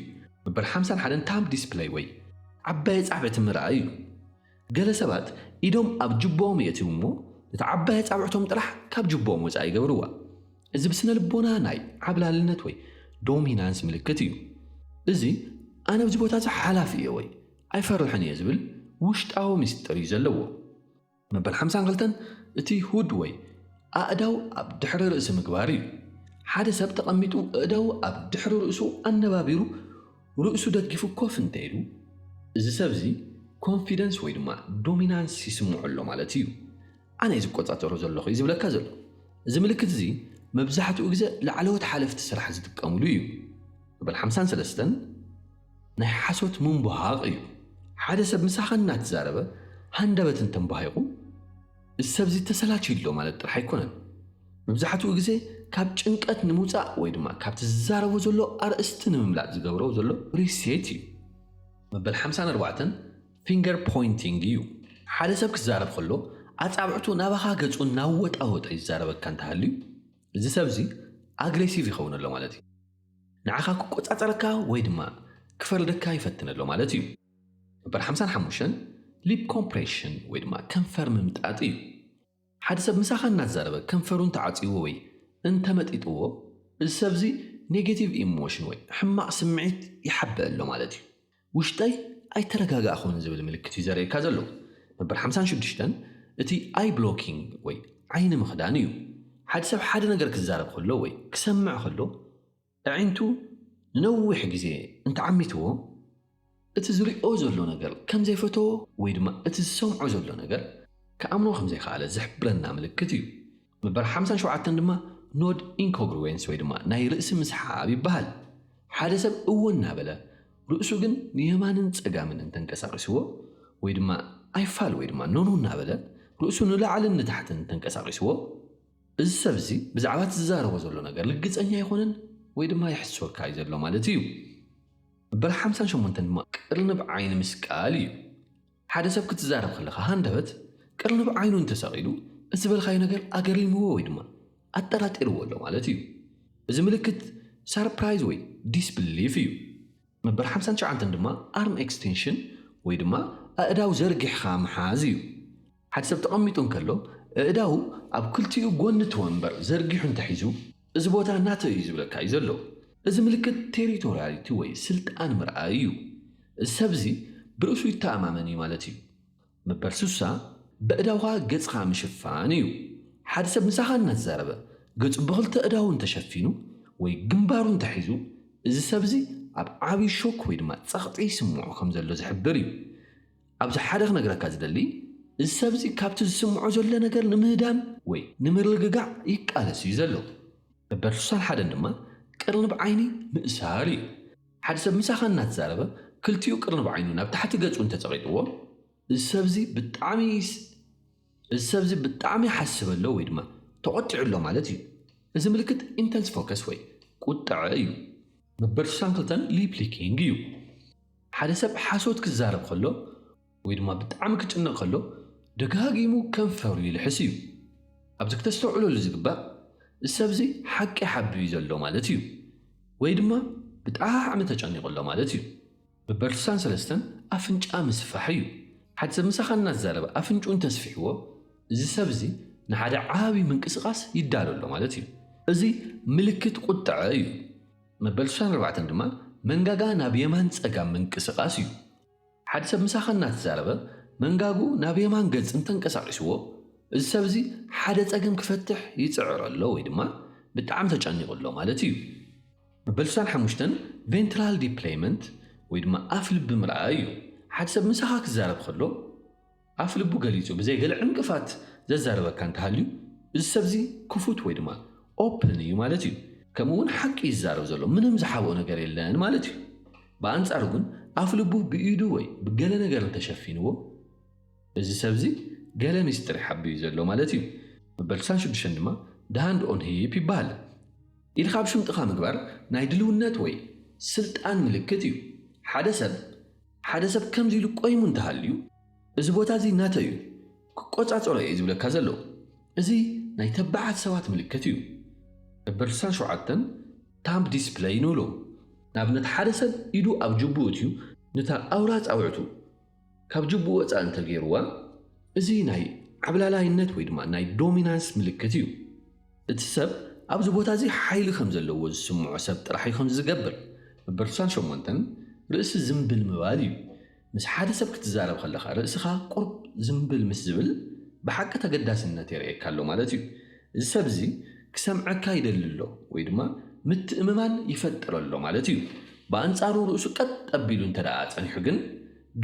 መበል ሓምሳን ሓደን ታምብ ዲስፕለይ ወይ ዓባይ ኣጻብዕቲ ምርኣይ እዩ። ገለ ሰባት ኢዶም ኣብ ጅቦኦም የእትዉ እሞ ነቲ ዓባይ ኣጻብዕቶም ጥራሕ ካብ ጅቦኦም ወጻኢ ይገብርዋ። እዚ ብስነ ልቦና ናይ ዓብላልነት ወይ ዶሚናንስ ምልክት እዩ። እዚ ኣነ ኣብዚ ቦታ እዚ ሓላፊ እየ ወይ ኣይፈርሕን እየ ዝብል ውሽጣዊ ምስጢር እዩ ዘለዎ። መበል ሓምሳን ክልተን እቲ ሁድ ወይ ኣእዳው ኣብ ድሕሪ ርእሲ ምግባር እዩ። ሓደ ሰብ ተቐሚጡ ኣእዳው ኣብ ድሕሪ ርእሱ ኣነባቢሩ ርእሱ ደጊፉ ኮፍ እንተ ኢሉ፣ እዚ ሰብ እዚ ኮንፊደንስ ወይ ድማ ዶሚናንስ ይስምዖ ኣሎ ማለት እዩ። ኣነ እየ ዝቆጻጸሮ ዘለኹ እዩ ዝብለካ ዘሎ። እዚ ምልክት እዚ መብዛሕትኡ ግዜ ላዕለዎት ሓለፍቲ ስራሕ ዝጥቀምሉ እዩ። መበል ሓምሳን ሰለስተን ናይ ሓሶት ምንቡሃቕ እዩ። ሓደ ሰብ ምሳኻ እናተዛረበ ሃንደበት እንተንባሂቑ፣ እዚ ሰብ እዚ ተሰላችዩ ኣሎ ማለት ጥራሕ ኣይኮነን። መብዛሕትኡ ግዜ ካብ ጭንቀት ንምውጻእ ወይ ድማ ካብቲ ዝዛረቦ ዘሎ ኣርእስቲ ንምምላጥ ዝገብሮ ዘሎ ሪሴት እዩ። መበል ሓምሳን ኣርባዕተን ፊንገር ፖይንቲንግ እዩ። ሓደ ሰብ ክዛረብ ከሎ ኣጻብዕቱ ናባኻ ገጹ እናወጣወጠ ይዛረበካ እንተሃልዩ፣ እዚ ሰብ እዚ ኣግሬሲቭ ይኸውን ኣሎ ማለት እዩ። ንዓኻ ክቆጻጸረካ ወይ ድማ ክፈርደካ ይፈትን ኣሎ ማለት እዩ። መበል ሓምሳን ሓሙሽተን ሊፕ ኮምፕሬሽን ወይ ድማ ከንፈር ምምጣጥ እዩ። ሓደ ሰብ ምሳኻ እናተዛረበ ከንፈሩ እንተዓጽይዎ ወይ እንተመጢጥዎ፣ እዚ ሰብ እዚ ኔጌቲቭ ኢሞሽን ወይ ሕማቕ ስምዒት ይሓብእ ኣሎ ማለት እዩ። ውሽጠይ ኣይተረጋጋእኹን ዝብል ምልክት እዩ ዘርእየካ ዘሎ። መበል ሓምሳን ሽዱሽተን እቲ ኣይ ብሎኪንግ ወይ ዓይኒ ምኽዳን እዩ። ሓደ ሰብ ሓደ ነገር ክዛረብ ከሎ ወይ ክሰምዕ ከሎ ኣዒንቱ ንነዊሕ ግዜ እንተዓሚትዎ፣ እቲ ዝሪኦ ዘሎ ነገር ከም ዘይፈተዎ ወይ ድማ እቲ ዝሰምዖ ዘሎ ነገር ክኣምኖ ከም ዘይከኣለ ዝሕብረና ምልክት እዩ። መበል ሓምሳን ሸውዓተን ድማ ኖድ ኢንኮንግሩዌንስ ወይ ድማ ናይ ርእሲ ምስሓብ ይበሃል። ሓደ ሰብ እወ እናበለ ርእሱ ግን ንየማንን ጸጋምን እንተንቀሳቒስዎ፣ ወይ ድማ ኣይፋል ወይ ድማ ኖኖ እናበለ ርእሱ ንላዕልን ንታሕትን እንተንቀሳቒስዎ፣ እዚ ሰብ እዚ ብዛዕባ እቲ ዝዛረቦ ዘሎ ነገር ልግጸኛ ኣይኮነን ወይ ድማ ይሕስወካ እዩ ዘሎ ማለት እዩ። መበል ሓምሳን ሸሞንተን ድማ ቅርንብ ዓይኒ ምስቃል እዩ። ሓደ ሰብ ክትዛረብ ከለኻ ሃንደበት ቅርንብ ዓይኑ እንተሰቒሉ፣ እቲ ዝበልካዮ ነገር ኣገሪምዎ ወይ ድማ ኣጠራጢርዎ ኣሎ ማለት እዩ። እዚ ምልክት ሳርፕራይዝ ወይ ዲስብሊፍ እዩ። መበል ሓምሳን ትሽዓተን ድማ ኣርም ኤክስቴንሽን ወይ ድማ ኣእዳው ዘርጊሕኻ ምሓዝ እዩ። ሓደ ሰብ ተቐሚጡ እንከሎ፣ ኣእዳው ኣብ ክልቲኡ ጎኒ እቲ ወንበር ዘርጊሑ እንተሒዙ፣ እዚ ቦታ ናተይ እዩ ዝብለካ እዩ ዘሎ። እዚ ምልክት ቴሪቶርያሊቲ ወይ ስልጣን ምርኣይ እዩ። እዚ ሰብ እዚ ብርእሱ ይተኣማመን እዩ ማለት እዩ። መበል ስሳ፣ በእዳውኻ ገጽኻ ምሽፋን እዩ። ሓደ ሰብ ምሳኻ እናተዛረበ፣ ገጹ ብኽልተ እዳው እንተሸፊኑ ወይ ግንባሩ እንተሒዙ፣ እዚ ሰብ እዚ ኣብ ዓብዪ ሾክ ወይ ድማ ጸቕጢ ይስምዖ ከም ዘሎ ዝሕብር እዩ። ኣብዚ ሓደ ክነግረካ ዝደሊ፣ እዚ ሰብ እዚ ካብቲ ዝስምዖ ዘሎ ነገር ንምህዳም ወይ ንምርግጋዕ ይቃለስ እዩ ዘሎ። መበል ስሳን ሓደን ድማ ቅርንብ ዓይኒ ምእሳር እዩ። ሓደ ሰብ ምሳኻ እናተዛረበ ክልቲኡ ቅርንብ ዓይኑ ናብ ታሕቲ ገጹ እንተጸቒጥዎ፣ እዚ ሰብ እዚ ብጣዕሚ ይስ-፣ እዚ ሰብ እዚ ብጣዕሚ ይሓስብ ኣሎ ወይ ድማ ተቖጢዑ ኣሎ ማለት እዩ። እዚ ምልክት ኢንተንስ ፎከስ ወይ ቁጥዐ እዩ። መበል ስሳን ክልተን ሊፕ ሊኪንግ እዩ። ሓደ ሰብ ሓሶት ክዛረብ ከሎ ወይ ድማ ብጣዕሚ ክጭነቕ ከሎ ደጋጊሙ ከንፈሩ ይልሕስ እዩ። ኣብዚ ክተስተውዕለሉ ዝግባእ፣ እዚ ሰብ እዚ ሓቂ ሓቢኡ ዘሎ ማለት እዩ፣ ወይ ድማ ብጣዕሚ ተጨኒቑ ኣሎ ማለት እዩ። መበል ስሳን ሰለስተን ኣፍንጫ ምስፋሕ እዩ። ሓደ ሰብ ምሳኻ እናተዛረበ ኣፍንጭኡ እንተስፊሕዎ፣ እዚ ሰብ እዚ ንሓደ ዓቢ ምንቅስቓስ ይዳሎ ኣሎ ማለት እዩ። እዚ ምልክት ቁጥዐ እዩ። መበል ስሳን ኣርባዕተን ድማ መንጋጋ ናብ የማን ጸጋም ምንቅስቓስ እዩ። ሓደ ሰብ ምሳኻ እናተዛረበ መንጋጉ ናብ የማን ገጽ እንተንቀሳቒስዎ፣ እዚ ሰብ እዚ ሓደ ጸገም ክፈትሕ ይጽዕር ኣሎ ወይ ድማ ብጣዕሚ ተጨኒቑ ኣሎ ማለት እዩ። መበል ስሳን ሓሙሽተን ቬንትራል ዲፕሌይመንት ወይ ድማ ኣፍ ልቢ ምርኣይ እዩ። ሓደ ሰብ ምሳኻ ክዛረብ ከሎ ኣፍ ልቡ ገሊጹ ብዘይ ገለ ዕንቅፋት ዘዛርበካ እንተሃልዩ፣ እዚ ሰብ እዚ ክፉት ወይ ድማ ኦፕን እዩ ማለት እዩ። ከምኡ እውን ሓቂ ይዛረብ ዘሎ፣ ምንም ዝሓብኦ ነገር የለን ማለት እዩ። ብኣንጻሩ ግን ኣፍ ልቡ ብኢዱ ወይ ብገለ ነገር እንተሸፊንዎ፣ እዚ ሰብ እዚ ገለ ምስጢር ይሓብእ እዩ ዘሎ ማለት እዩ። መበል ስሳን ሽዱሽተን ድማ the hand on hip ይበሃል። ኢድኻ ኣብ ሽምጥኻ ምግባር ናይ ድልውነት ወይ ስልጣን ምልክት እዩ። ሓደ ሰብ፣ ሓደ ሰብ ከምዚ ኢሉ ቆይሙ እንተሃልዩ፣ እዚ ቦታ እዚ ናተይ እዩ፣ ክቆጻጸሮ እየ ዝብለካ ዘሎ። እዚ ናይ ተባዓት ሰባት ምልክት እዩ። መበል ስሳን ሸውዓተን ታምብ ዲስፕለይ ንብሎ። ንኣብነት ሓደ ሰብ ኢዱ ኣብ ጅቡኡ እትዩ ነታ ኣውራ ጻውዕቱ ካብ ጅቡኡ ወጻኢ እንተገይርዋ፣ እዚ ናይ ዓብላላይነት ወይ ድማ ናይ ዶሚናንስ ምልክት እዩ። እቲ ሰብ ኣብዚ ቦታ እዚ ሓይሊ ከም ዘለዎ ዝስምዖ ሰብ ጥራሕ እዩ ከምዚ ዝገብር። መበል ስሳን ሸሞንተን ርእሲ ዝምብል ምባል እዩ። ምስ ሓደ ሰብ ክትዛረብ ከለኻ ርእስኻ ቁርብ ዝምብል ምስ ዝብል ብሓቂ ተገዳስነት የርእየካ ኣሎ ማለት እዩ። እዚ ሰብ እዚ ክሰምዐካ ይደሊ ኣሎ ወይ ድማ ምትእምማን ይፈጥር ኣሎ ማለት እዩ። ብኣንጻሩ ርእሱ ቀጥ ኣቢሉ እንተ ደኣ ጸኒሑ ግን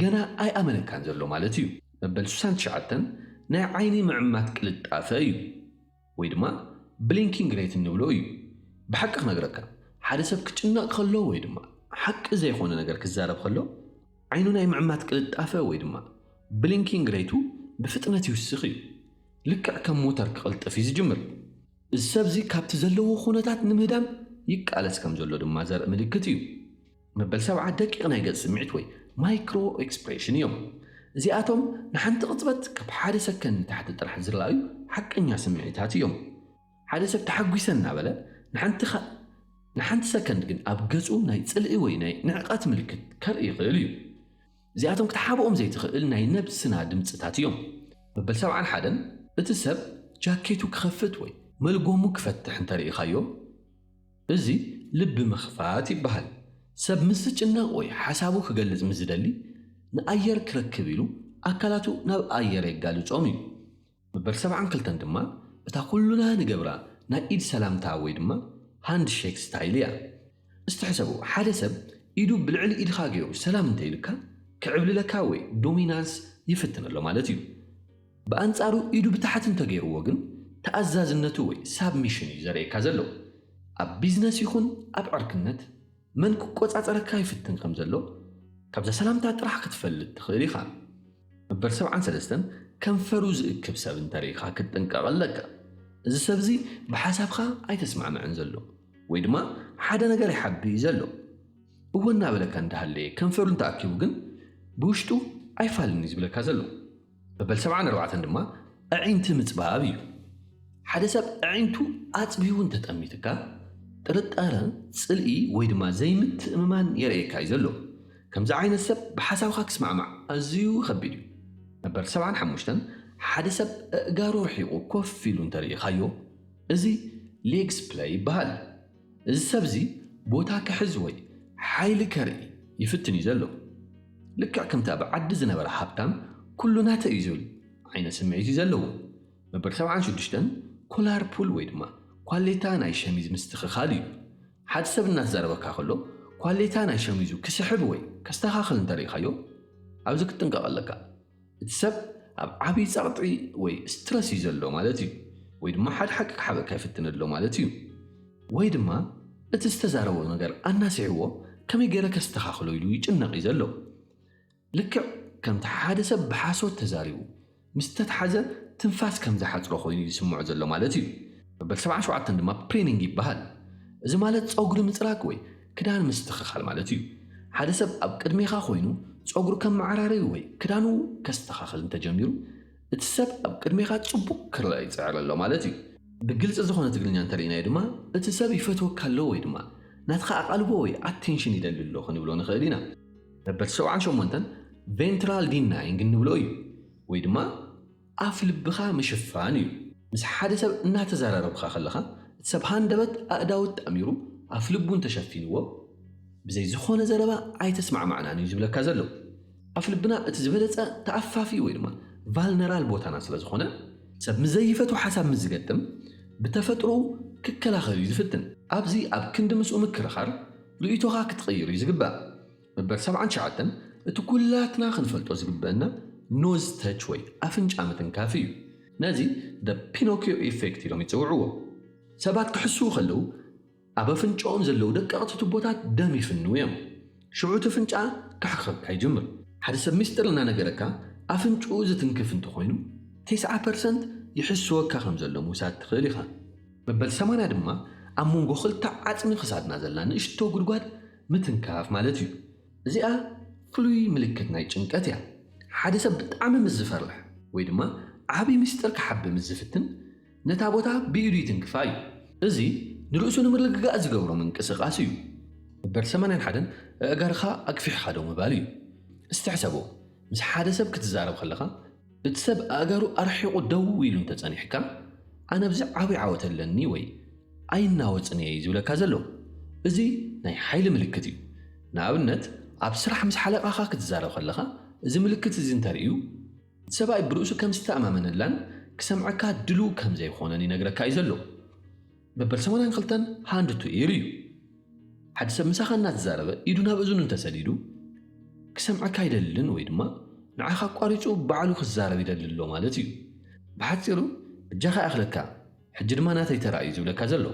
ገና ኣይኣመነካን ዘሎ ማለት እዩ። መበል ስሳን ትሽዓተን ናይ ዓይኒ ምዕማት ቅልጣፈ እዩ። ወይ ድማ ብሊንኪንግ ሬት እንብሎ እዩ። ብሓቂ ክነግረካ፣ ሓደ ሰብ ክጭነቕ ከሎ ወይ ድማ ሓቂ ዘይኮነ ነገር ክዛረብ ከሎ ዓይኑ ናይ ምዕማት ቅልጣፈ ወይ ድማ ብሊንኪንግ ሬቱ ብፍጥነት ይውስኽ እዩ። ልክዕ ከም ሞተር ክቕልጥፍ እዩ ዝጅምር። እዚ ሰብ እዚ ካብቲ ዘለዎ ኩነታት ንምህዳም ይቃለስ ከም ዘሎ ድማ ዘርኢ ምልክት እዩ። መበል ሰብዓ ደቂቕ ናይ ገጽ ስምዒት ወይ ማይክሮ ኤክስፕሬሽን እዮም። እዚኣቶም ንሓንቲ ቅጽበት ካብ ሓደ ሰከንድ ንታሕቲ ጥራሕ ዝረኣዩ ሓቀኛ ስምዒታት እዮም። ሓደ ሰብ ተሓጒሰ እናበለ ንሓንቲ ኸ-፣ ንሓንቲ ሰከንድ ግን ኣብ ገጹ ናይ ጽልኢ ወይ ናይ ንዕቐት ምልክት ከርኢ ይኽእል እዩ። እዚኣቶም ክትሓብኦም ዘይትኽእል ናይ ነብስና ድምጽታት እዮም። መበል ሰብዓን ሓደን እቲ ሰብ ጃኬቱ ክኸፍት ወይ መልጎሙ ክፈትሕ እንተርኢኻዮ፣ እዚ ልቢ ምኽፋት ይበሃል። ሰብ ምስ ዝጭነቕ ወይ ሓሳቡ ክገልጽ ምስ ዝደሊ፣ ንኣየር ክረክብ ኢሉ ኣካላቱ ናብ ኣየር የጋልጾም እዩ። መበል ሰብዓን ክልተን ድማ እታ ኩሉና ንገብራ ናይ ኢድ ሰላምታ ወይ ድማ ሃንድ ሼክ ስታይል እያ። እስቲ ሕሰቡ፣ ሓደ ሰብ ኢዱ ብልዕሊ ኢድኻ ገይሩ ሰላም እንተ ኢልካ፣ ክዕብልለካ ወይ ዶሚናንስ ይፍትን ኣሎ ማለት እዩ። ብኣንጻሩ ኢዱ ብታሕቲ እንተገይርዎ ግን ተኣዛዝነቱ ወይ ሳብሚሽን እዩ ዘርእየካ ዘሎ። ኣብ ቢዝነስ ይኹን ኣብ ዕርክነት መን ክቆጻጸረካ ይፍትን ከም ዘሎ ካብዛ ሰላምታ ጥራሕ ክትፈልጥ ትኽእል ኢኻ። መበል ሰብዓን ሰለስተን ከንፈሩ ዝእክብ ሰብ እንተርኢኻ ክትጥንቀቕ ኣለካ። እዚ ሰብ እዚ ብሓሳብካ ኣይተስማዕምዕን ዘሎ ወይ ድማ ሓደ ነገር ይሓቢ እዩ ዘሎ። እወ እናበለካ እንዳሃለየ ከንፈሩ እንተኣኪቡ ግን ብውሽጡ ኣይፋልን እዩ ዝብለካ ዘሎ። መበል ሰብዓን ኣርባዕተን ድማ ኣዒንቲ ምጽባብ እዩ። ሓደ ሰብ ኣዒንቱ ኣጽቢቡ እንተጠሚትካ ጥርጣረ፣ ጽልኢ ወይ ድማ ዘይምትእምማን የርእየካ እዩ ዘሎ። ከምዚ ዓይነት ሰብ ብሓሳብካ ክስማዕማዕ ኣዝዩ ከቢድ እዩ። መበል ሰብዓን ሓሙሽተን ሓደ ሰብ ኣእጋሩ ርሒቑ ኮፍ ኢሉ እንተርኢኻዮ እዚ ሌግስ ፕለይ ይበሃል። እዚ ሰብ እዚ ቦታ ክሕዝ ወይ ሓይሊ ከርኢ ይፍትን እዩ ዘሎ። ልክዕ ከምቲ ኣብ ዓዲ ዝነበረ ሃብታም ኩሉ ናተይ እዩ ዝብል ዓይነት ስምዒት እዩ ዘለዎ። መበል ሰብዓን ሽዱሽተን ኮላር ፑል ወይ ድማ ኳሌታ ናይ ሸሚዝ ምስትኽኻል እዩ። ሓደ ሰብ እናተዛረበካ ከሎ ኳሌታ ናይ ሸሚዙ ክስሕብ ወይ ከስተኻኽል እንተርኢኻዮ ኣብዚ ክትጥንቀቕ ኣለካ። እቲ ሰብ ኣብ ዓብዪ ጸቕጢ ወይ ስትረስ እዩ ዘሎ ማለት እዩ። ወይ ድማ ሓደ ሓቂ ክሓበካ ይፍትን ኣሎ ማለት እዩ። ወይ ድማ እቲ ዝተዛረቦ ነገር ኣናሲሕዎ ከመይ ገይረ ከስተኻኽሎ ኢሉ ይጭነቕ እዩ ዘሎ። ልክዕ ከምቲ ሓደ ሰብ ብሓሶት ተዛሪቡ ምስ ተትሓዘ ትንፋስ ከም ዝሓጽሮ ኮይኑ እዩ ዝስምዖ ዘሎ ማለት እዩ። መበል ሰብዓን ሸውዓተን ድማ ፕሪኒንግ ይበሃል። እዚ ማለት ጸጉሪ ምጽራግ ወይ ክዳን ምስትኽኻል ማለት እዩ። ሓደ ሰብ ኣብ ቅድሜኻ ኮይኑ ጸጉሩ ከመዓራርይ ወይ ክዳኑ ከስተኻኽል እንተጀሚሩ እቲ ሰብ ኣብ ቅድሜኻ ጽቡቕ ክረኣ ይጽዕር ኣሎ ማለት እዩ። ብግልጺ ዝኾነ ትግርኛ እንተርኢናዮ ድማ እቲ ሰብ ይፈትወካ ኣሎ ወይ ድማ ናትኻ ኣቓልቦ ወይ ኣቴንሽን ይደሊ ኣሎ ክንብሎ ንኽእል ኢና። መበል ሰብዓን ሸሞንተን ቬንትራል ዲናይንግ እንብሎ እዩ ወይ ድማ ኣፍ ልብኻ ምሽፋን እዩ። ምስ ሓደ ሰብ እናተዘራረብካ ከለኻ እቲ ሰብ ሃንደበት ኣእዳው ኣጣሚሩ ኣፍ ልቡ እንተሸፊንዎ ብዘይ ዝኾነ ዘረባ ኣይተስማዕማዕናን እዩ ዝብለካ ዘሎ። ኣፍ ልብና እቲ ዝበለጸ ተኣፋፊ ወይ ድማ ቫልነራል ቦታና ስለ ዝኾነ ሰብ ምስ ዘይፈትዎ ሓሳብ ምስ ዝገጥም ብተፈጥሮኡ ክከላኸል እዩ ዝፍትን። ኣብዚ ኣብ ክንዲ ምስኡ ምክርኻር ርእይቶኻ ክትቕይር እዩ ዝግባእ። መበል ሰብዓን ትሽዓተን እቲ ኩላትና ክንፈልጦ ዝግበአና ኖዝ ተች ወይ ኣፍንጫ ምትንካፍ እዩ። ነዚ ደ ፒኖኪዮ ኢፌክት ኢሎም ይጽውዕዎ። ሰባት ክሕስዉ ከለዉ ኣብ ኣፍንጫኦም ዘለዉ ደቀቕቲ ቱቦታት ደም ይፍንዉ እዮም። ሽዑ እቲ ኣፍንጫ ክሕኸካ ይጅምር። ሓደ ሰብ ሚስጥር እናነገረካ ኣፍንጭኡ ዝትንክፍ እንተኾይኑ ተስዓ ፐርሰንት ይሕስወካ ከም ዘሎ ምውሳድ ትኽእል ኢኻ። መበል ሰማንያ ድማ ኣብ መንጎ ክልተ ዓጽሚ ክሳድና ዘላ ንእሽቶ ጉድጓድ ምትንካፍ ማለት እዩ። እዚኣ ፍሉይ ምልክት ናይ ጭንቀት እያ። ሓደ ሰብ ብጣዕሚ ምስ ዝፈርሕ ወይ ድማ ዓቢ ምስጢር ክሓቢ ምስ ዝፍትን ነታ ቦታ ብኢዱ ይትንክፋ እዩ። እዚ ንርእሱ ንምርግጋእ ዝገብሮ ምንቅስቓስ እዩ። መበል ሰማንያን ሓደን ኣእጋርኻ ኣግፊሕኻ ደው ምባል እዩ። እስቲ ሕሰቦ፣ ምስ ሓደ ሰብ ክትዛረብ ከለኻ እቲ ሰብ ኣእጋሩ ኣርሒቑ ደው ኢሉ እንተጸኒሕካ ኣነ ኣብዚ ዓብዪ ዓወት ኣለኒ ወይ ኣይናወጽን እየ እዩ ዝብለካ ዘሎ። እዚ ናይ ሓይሊ ምልክት እዩ። ንኣብነት ኣብ ስራሕ ምስ ሓለቓኻ ክትዛረብ ከለኻ እዚ ምልክት እዚ እንተርእዩ እቲ ሰብኣይ ብርእሱ ከም ዝተኣማመነላን ክሰምዐካ ድሉው ከም ዘይኮነን ይነግረካ እዩ ዘሎ። መበል ሰማንያን ክልተን ሃንድ ቱ ኢር እዩ። ሓደ ሰብ ምሳኻ እናተዛረበ ኢዱ ናብ እዝኑ እንተሰዲዱ ክሰምዐካ ኣይደልን ወይ ድማ ንዓኻ ኣቋሪጹ ባዕሉ ክዛረብ ይደሊ ኣሎ ማለት እዩ። ብሓጺሩ በጃኻ ይኣኽለካ፣ ሕጂ ድማ ናተይ ተራ እዩ ዝብለካ ዘሎ።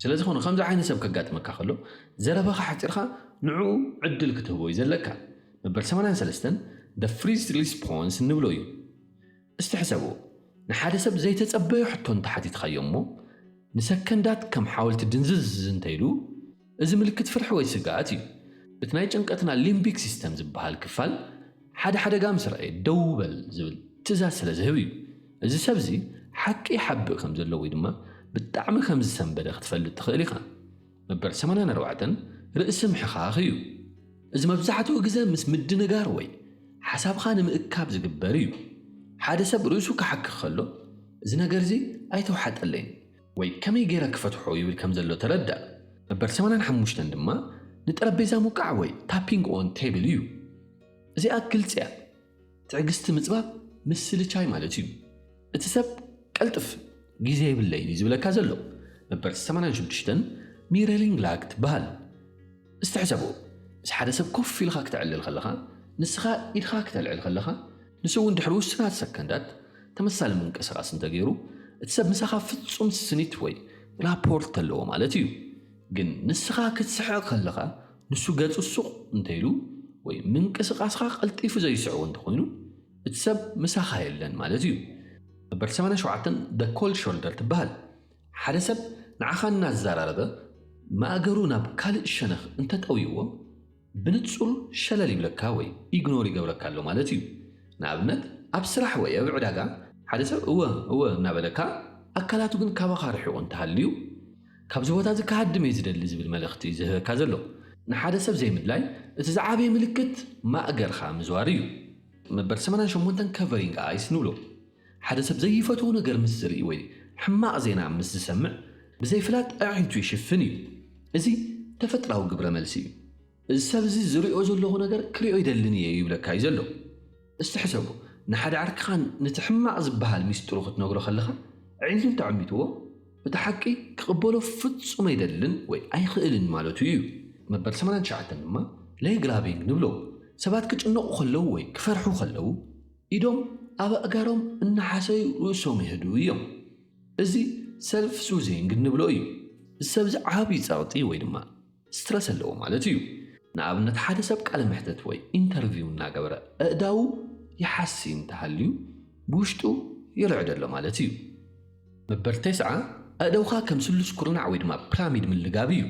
ስለዝኾነ ከምዚ ዓይነት ሰብ ከጋጥመካ ከሎ ዘረባኻ ሓጺርካ ንዕኡ ዕድል ክትህቦ እዩ ዘለካ። መበል ሰማንያን ሰለስተን ደ ፍሪዝ ሪስፖንስ እንብሎ እዩ። እስቲ ሕሰብዎ፣ ንሓደ ሰብ ዘይተጸበዮ ሕቶ እንተሓቲትካዮ እሞ ንሰከንዳት ከም ሓወልቲ ድንዝዝ እንተኢሉ እዚ ምልክት ፍርሒ ወይ ስግኣት እዩ። እቲ ናይ ጭንቀትና ሊምቢክ ሲስተም ዝበሃል ክፋል ሓደ ሓደጋ ምስ ረኣየ ደው በል ዝብል ትእዛዝ ስለ ዝህብ እዩ። እዚ ሰብ እዚ ሓቂ ይሓብእ ከም ዘሎ ወይ ድማ ብጣዕሚ ከም ዝሰንበደ ክትፈልጥ ትኽእል ኢኻ። መበል ሰማንያን ኣርባዕተን ርእሲ ምሕኻኽ እዩ። እዚ መብዛሕትኡ ግዜ ምስ ምድንጋር ወይ ሓሳብኻ ንምእካብ ዝግበር እዩ። ሓደ ሰብ ርእሱ ክሓክኽ ከሎ እዚ ነገር እዚ ኣይተዋሓጠለይን ወይ ከመይ ገይረ ክፈትሖ ይብል ከም ዘሎ ተረዳእ። መበል ሰማንያን ሓሙሽተን ድማ ንጠረጴዛ ምውቃዕ ወይ ታፒንግ ኦን ቴብል እዩ። እዚኣ ግልፂ እያ። ትዕግስቲ ምፅባብ ምስልቻይ ማለት እዩ። እቲ ሰብ ቀልጥፍ ግዜ የብለይን እዩ ዝብለካ ዘሎ። መበል ሰማንያን ሽዱሽተን ሚረሊንግ ላግ ትበሃል። እስቲ ሕሰቦ፣ ምስ ሓደ ሰብ ኮፍ ኢልካ ክተዕልል ከለኻ ንስኻ ኢድኻ ክተልዕል ከለኻ ንሱ እውን ድሕሪ ውሱናት ሰከንዳት ተመሳሳሊ ምንቅስቓስ እንተገይሩ እቲ ሰብ ምሳኻ ፍጹም ስኒት ወይ ራፖርት ኣለዎ ማለት እዩ። ግን ንስኻ ክትስሕቕ ከለኻ ንሱ ገጹ ሱቕ እንተይሉ ወይ ምንቅስቓስኻ ቀልጢፉ ዘይስዕቦ እንተኾይኑ እቲ ሰብ ምሳኻ የለን ማለት እዩ። ነበር ሰማንያን ሸውዓተን the cold shoulder ትበሃል። ሓደ ሰብ ንዓኻ እናዘራረበ ማእገሩ ናብ ካልእ ሸነኽ እንተጠውይዎ ብንጹር ሸለል ይብለካ ወይ ኢግኖር ይገብረካ ኣሎ ማለት እዩ። ንኣብነት ኣብ ስራሕ ወይ ኣብ ዕዳጋ ሓደ ሰብ እወ እወ እናበለካ ኣካላቱ ግን ካባኻ ርሒቑ እንተሃልዩ ካብዚ ቦታ እዚ ክሃድም እየ ዝደሊ ዝብል መልእኽቲ እዩ ዝህበካ ዘሎ። ንሓደ ሰብ ዘይምድላይ እቲ ዝዓበየ ምልክት ማእገርካ ምዝዋር እዩ። መበር ሰማንያን ሸሞንተን covering eyes ንብሎ። ሓደ ሰብ ዘይፈትዎ ነገር ምስ ዝርኢ ወይ ሕማቕ ዜና ምስ ዝሰምዕ ብዘይፍላጥ ኣዒንቱ ይሽፍን እዩ። እዚ ተፈጥራዊ ግብረ መልሲ እዩ። እዚ ሰብ እዚ ዝሪኦ ዘለኹ ነገር ክሪኦ ይደልን እየ ይብለካ እዩ ዘሎ። እስቲ ሕሰቦ፣ ንሓደ ዓርክኻን ነቲ ሕማቕ ዝበሃል ሚስጥሩ ክትነግሮ ከለኻ ኣዒንቱ እንተዓሚትዎ እቲ ሓቂ ክቕበሎ ፍጹም ኣይደልን ወይ ኣይኽእልን ማለቱ እዩ። መበር ሰማንያን ትሽዓተን ድማ leg rubbing ንብሎ። ሰባት ክጭነቑ ከለዉ ወይ ክፈርሑ ከለዉ ኢዶም ኣብ ኣእጋሮም እናሓሰዩ ርእሶም የህድኡ እዮም። እዚ self soothing እንብሎ እዩ። እዚ ሰብ እዚ ዓብዪ ጸቕጢ ወይ ድማ ስትረስ ኣለዎ ማለት እዩ። ንኣብነት ሓደ ሰብ ቃለ መሕተት ወይ ኢንተርቪው እናገበረ ኣእዳዉ ይሓሲ እንተሃልዩ ብውሽጡ ይርዕድ ኣሎ ማለት እዩ። መበር ተስዓ ኣእደውኻ ከም ስሉስ ኩርናዕ ወይ ድማ ፒራሚድ ምልጋብ እዩ።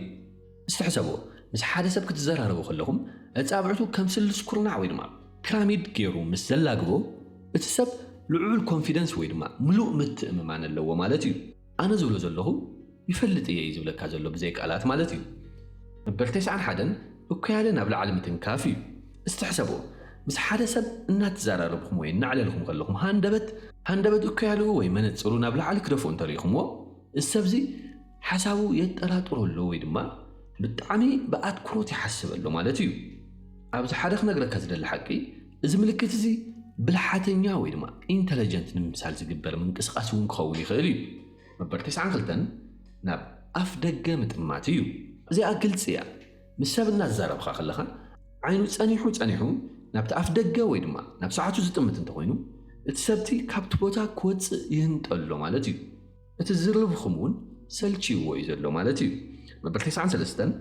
እስቲ ሕሰብዎ፣ ምስ ሓደ ሰብ ክትዘራረቡ ከለኹም ኣጻብዕቱ ከም ስሉስ ኩርናዕ ወይ ድማ ፒራሚድ ገይሩ ምስ ዘላግቦ እቲ ሰብ ልዑል ኮንፊደንስ ወይ ድማ ምሉእ ምትእምማን ኣለዎ ማለት እዩ። ኣነ ዝብሎ ዘለኹ ይፈልጥ እየ እዩ ዝብለካ ዘሎ ብዘይ ቃላት ማለት እዩ። መበር ተስዓን ሓደን እኮያለ ናብ ላዕሊ ምትንካፍ እዩ። እስቲ ሕሰብዎ፣ ምስ ሓደ ሰብ እናተዘራረብኹም ወይ እናዕለልኹም ከለኹም ሃንደበት ሃንደበት እኮያልኡ ወይ መነፅሩ ናብ ላዕሊ ክደፍኦ እንተሪእኹምዎ እዚ ሰብ እዚ ሓሳቡ የጠራጥሮ ኣሎ ወይ ድማ ብጣዕሚ ብኣትኩሮት ይሓስብ ኣሎ ማለት እዩ። ኣብዚ ሓደ ክነግረካ ዝደሊ ሓቂ እዚ ምልክት እዚ ብልሓተኛ ወይ ድማ ኢንተለጀንት ንምምሳል ዝግበር ምንቅስቃስ እውን ክኸውን ይኽእል እዩ። መበር ተስዓን ክልተን ናብ ኣፍ ደገ ምጥማት እዩ። እዚኣ ግልፂ እያ። ምስ ሰብ እናዛረብካ ከለኻ ዓይኑ ፀኒሑ ፀኒሑ ናብቲ ኣፍ ደገ ወይ ድማ ናብ ሰዓቱ ዝጥምት እንተኾይኑ እቲ ሰብቲ ካብቲ ቦታ ክወፅእ ይህንጠሎ ማለት እዩ። እቲ ዝርርብኹም እውን ሰልችይዎ እዩ ዘሎ ማለት እዩ። መበር ተስዓን ሰለስተን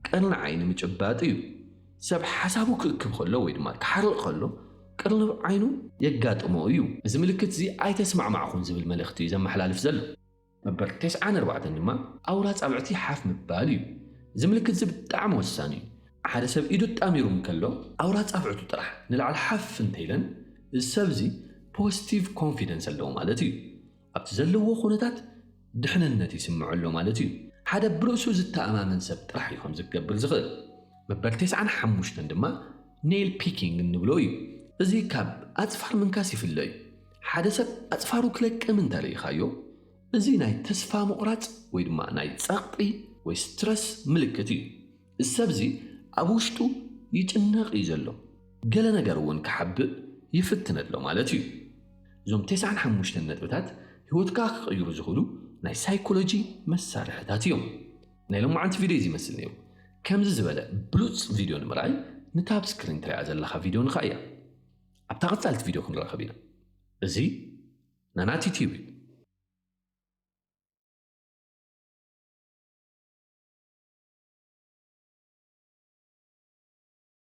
ቀርኒ ዓይኒ ምጭባጥ እዩ። ሰብ ሓሳቡ ክእክብ ከሎ ወይ ድማ ክሓርቕ ከሎ ቅርንብ ዓይኑ የጋጥሞ እዩ። እዚ ምልክት እዚ ኣይተስማዕማዕኹን ዝብል መልእኽቲ እዩ ዘመሓላልፍ ዘሎ። መበር ተስዓን ኣርባዕተን ድማ ኣውራ ጻብዕቲ ሓፍ ምባል እዩ። እዚ ምልክት እዚ ብጣዕሚ ወሳኒ እዩ። ሓደ ሰብ ኢዱ ጣሚሩ እንከሎ ኣውራ ጻብዕቱ ጥራሕ ንላዕሊ ሓፍ እንተይለን እዚ ሰብ እዚ ፖዚቲቭ ኮንፊደንስ ኣለዎ ማለት እዩ። ኣብቲ ዘለዎ ኩነታት ድሕንነት ይስምዖ ኣሎ ማለት እዩ። ሓደ ብርእሱ ዝተኣማመን ሰብ ጥራሕ እዩ ከም ዝገብር ዝኽእል። መበር ተስዓን ሓሙሽተን ድማ ኔል ፒኪንግ እንብሎ እዩ። እዚ ካብ ኣጽፋር ምንካስ ይፍለ እዩ። ሓደ ሰብ ኣጽፋሩ ክለቅም እንተርእኻዮ እዚ ናይ ተስፋ ምቑራጽ ወይ ድማ ናይ ጸቕጢ ወይ ስትረስ ምልክት እዩ። እዚ ሰብ እዚ ኣብ ውሽጡ ይጭነቕ እዩ ዘሎ። ገለ ነገር እውን ክሓብእ ይፍትን ኣሎ ማለት እዩ። እዞም ተስዓን ሓሙሽተን ነጥብታት ህይወትካ ክቕይሩ ዝኽእሉ ናይ ሳይኮሎጂ መሳርሕታት እዮም። ናይ ሎማዓንቲ ቪድዮ እዚ ይመስል ነይሩ። ከምዚ ዝበለ ብሉፅ ቪድዮ ንምርኣይ ንታ ኣብ ስክሪን ትሪኣ ዘለኻ ቪድዮ ንኻ እያ። ኣብታ ቀፃልቲ ቪድዮ ክንራኸብ ኢና። እዚ ናናቲ ቲቪ እዩ።